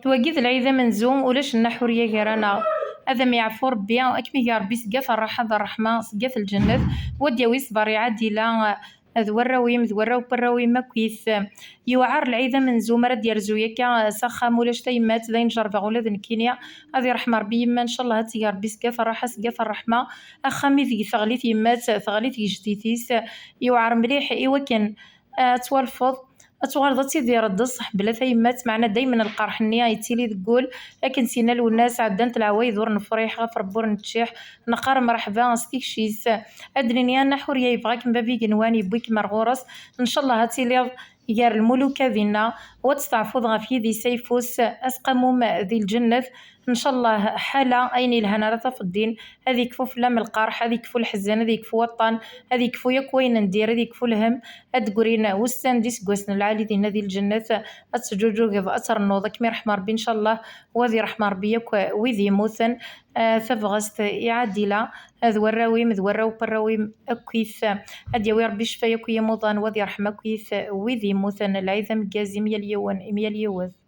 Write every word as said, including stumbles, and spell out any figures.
Wagi d lɛid amenzu, ulac nnaḥ ur yagi ara-neɣ. Ad am-yeɛfu Rebbi, ad kem-ig Rebbi seg at rraḥa d rreḥma, seg at lǧennet, wa d-yawi ṣṣber i Ɛadila, d warraw-im, d warraw n warraw-im akkit. Yewɛer lɛid amenzu mi ara d-yerzu yakka s axxam, ulac tayemmat, d ayen jerbeɣ ula d nekkini. Ad iṛḥem Rebbi yemma, ncallah ad tt-ig Rebbi seg at rraḥa, seg at rreḥma. Axxam ideg teɣli tyemmat, teɣli tgejdit-is. Yewɛer mliḥ i wakken ad twalfeḍ, ad tuɣaleḍ ad tidireḍ d ṣṣeḥ bla tayemmat, meɛna daymen lqerḥ-nni yettili deg wul. Akken s-yenna Lwennas, ɛeddant leɛwayed ur nefriḥ, ɣef Rebbi ur neččiḥ, neqqar mreḥba s tikci-s. Ad d-nini a Nna Ḥuriya, yebɣa-kem bab igenwan, yewwi-kem ar ɣur-s. Ncallah ad tiliḍ gar lmuluka dinna, u ad testeɛfuḍ ɣef yidis ayeffus, asqamum di lǧennet. Ncallah ḥala ayen yelhan ara tafeḍ din. Ad yekfu fell-am lqerḥ, ad yekfu leḥzen, ad yekfu waṭṭan, ad yekfu yakk wayen n dir, ad yekfu lhem. Ad d-grin wussan d iseggasen n lɛali dinna di lǧennet. Ad teǧǧuǧugeḍ, ad ternuḍ, ad kem-iṛḥem Ṛebbi ncallah, u ad iṛḥem Ṛebbi yakk wid yemmuten. Ah, tabɣest i Ɛadila, d warraw-im, d warraw n warraw-im akkit. Ad d-yawi Ṛebbi ccfa yakk i yimuḍan, u ad iṛḥem akkit wid yemmuten. Lɛid ameggaz i myal yiwen, i myal yiwet.